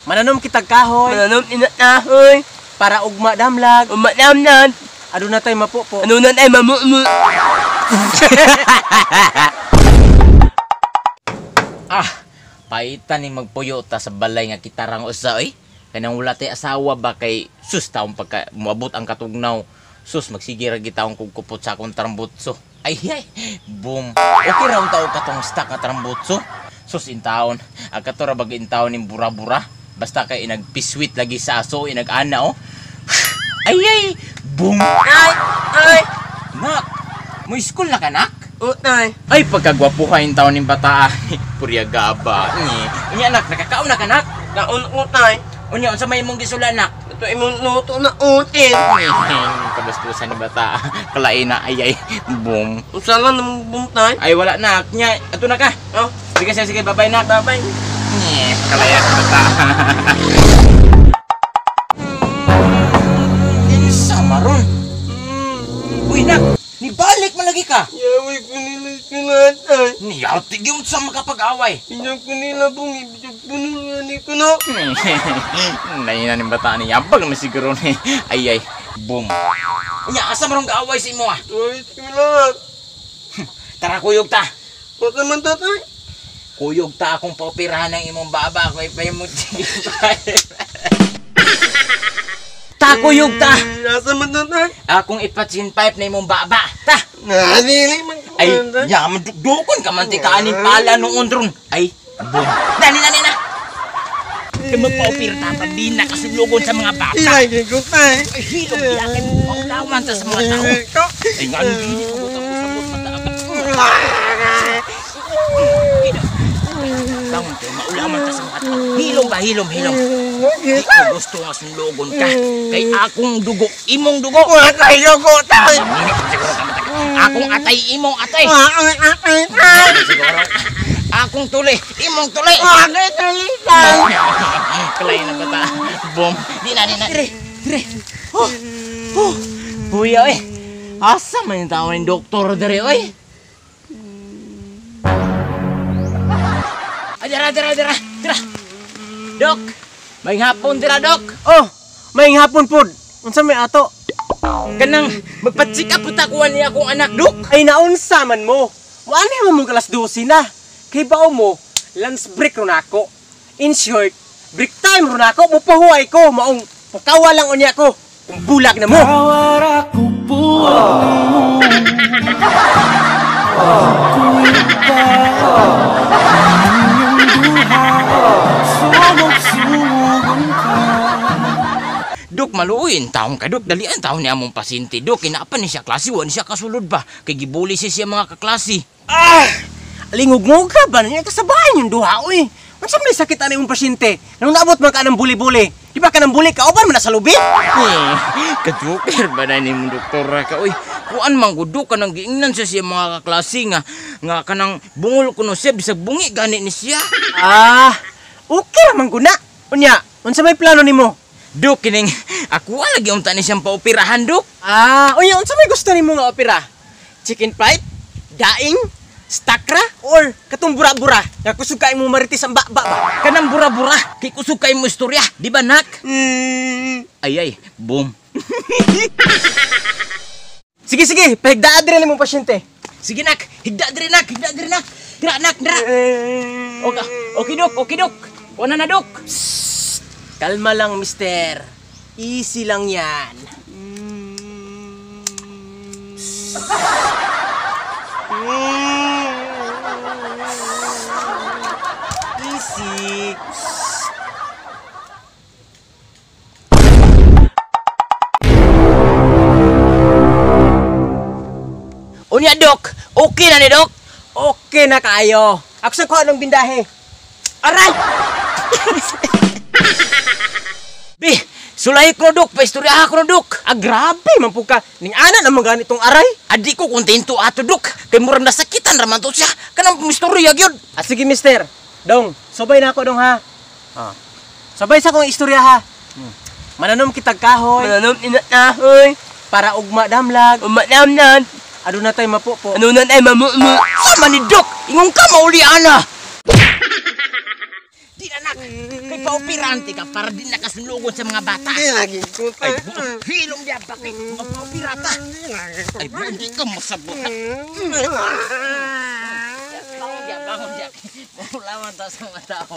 Mananom kitag kahoy. Mananom inatahoy. Para ugma damlag. Ugma damlag. Aduna tay mapupo. Aduna tay mamumu. Ah, paitan ni magpuyo ta sa balay nga kitarang usa oy. Kanang wala tay asawa ba kay sus taong pagka moabot ang katugnaw. Sus magsige ra gitawong kugkupot sa akong trambutso. Ay ay, boom. Okay ra unta og katong stock nga trambutso. Sus intaon. Ang kato ra bag intaon ning bura-bura. Basta kay inagpiswit lagi sa aso, inag-ana oh. Ay ay, boom. Ay ay. Nak, mo school na ka nak? Utay. Ay pagkagwapuha in taon ning bata. Purya gaba ni. Unya nak, nakakaon na ka nak? Kaon utay. Unya unsa may imong gisula nak? Ito imong luto na utin. Kabastusan ni bata. Kalain na ay ay boom. Unsa lang namong buntay? Ay wala nak. Nya ato na ka. Oh, sige sige sige, bye-bye nak. Bye-bye. Nye, kalaya sa bata. Kinsa maron? Uy nak, nibalik man lagi ka. Yaway ko nila sila. Niyati gyud sa makapag-away. Inyong ko nila bung ibig puno ni kuno. Naina ni bata ni yabag naman siguro ni. Ay ay, boom. Unya asa man kaaway sa imo ah? Uy, sila. Tara kuyog ta. Unsa man tatay? Kuyog ta akong paoperahan ng imong baba ko ipay mo. Ta kuyog ta. Asa man tatay? Akong ipatsin pipe na imong baba. Ta. Nadili man. Ay, nya madukdukon ka man ti kaanin pala noon ron. Ay, boom. Dani dani na. Kay magpaopera ta pa di na kasulugon sa mga bata. Ilay ko tay. Ay, hilom diya kay maulawan ta sa mga tao. Ay, nga dili ko butang usabot mata. Bangon kayo, maulaman ta sa mga tao. Hilom ba, hilom, hilom. Di ko gusto nga sunlogon ka. Kay akong dugo, imong dugo. Wa kayo ko tay. Akong atay, imong atay. Akong atay tay. Siguro. Akong tuli, imong tuli. Akong tuli tay. Kalay na bata. Boom. Di na, di na. Dire, dire. Oh, oh. Buya, eh. Asa man yung tao ng doktor dire, oy. Ay, dira, dira, dira, dira. Dok, may hapon dira, Dok. Oh, may hapon pod. Unsa may ato? Kanang magpa-check up ta kuan niya akong anak, Dok. Ay naunsa man mo. Wala man mo alas 12 na. Kay bao mo, lunch break ron ako. In short, break time ron ako. Mupahuway ko, maong pukawa lang unya ko. Kung bulag na mo. Dok, maluoy taong ka, Dok. Dalian taon niya among pasyente, Dok. Kinapa ni siya klase, wa ni siya kasulod ba? Kay gibuli siya mga kaklase. Ah! Alingog-ngog ka ba? Niya kasabayan yung duha, uy. Unsa man sakit ani imong pasyente? Nung naabot man ka ng buli-buli. Di ba ka ng buli ka uban man na sa lubi? Eh, kajoker ba na ni mong doktora ka, uy. Kuan man gud ka nang giingnan siya siya mga kaklase nga kanang bungol kuno siya bisag bungi gani ni siya. Ah, okay ra man gud na. Unya, unsa may plano nimo? Dok, kining ako lagi unta ni siyang paoperahan, Dok. Ah, unya unsa may gusto nimo nga opera? Chicken pipe, daing, stakra or katong bura-bura? Nga kusog kay mo marites ang baba ba? Kanang bura-bura, kay kusog kay mo istorya, di ba nak? Ay ay, boom. Sige sige, pahigdaa diri nimo pasyente. Sige nak, higda diri nak, higda diri nak. Dira nak, dira. Okay, okay Dok, okay Dok. Una na Dok. Psst, kalma lang mister. Easy lang yan. Easy. Unya Dok, okay na ni Dok. Okay na kaayo. Ako sa kuha ng bindahe. Aray! Bi, sulay ko Dok, paistorya ko Dok. Ah, grabe man po ka. Ning ana naman ganitong aray. Adi ko kontento ato Dok. Kay murag nasakitan ra man to siya. Kanang istorya gyud. Ah, sige mister. Dong, subay na ako dong ha. Ah. Sabay sa akong istorya ha. Mananom kitag kahoy. Mananom inatahoy. Para ugma damlag. Ugma damlag. Aduna tay mapupo. Aduna tay mamumu. Sama ni Dok, ingon ka mauli ana. Di na nak, Kay paopirante ka para di nakasunlugon sa mga bata. Hindi lagi ko. Ay, hilom niya, bakit? Mapaopira ta. Ay, hindi ka masabot. Bangon diya, bangon diya. Mulaman ta sa mga tao.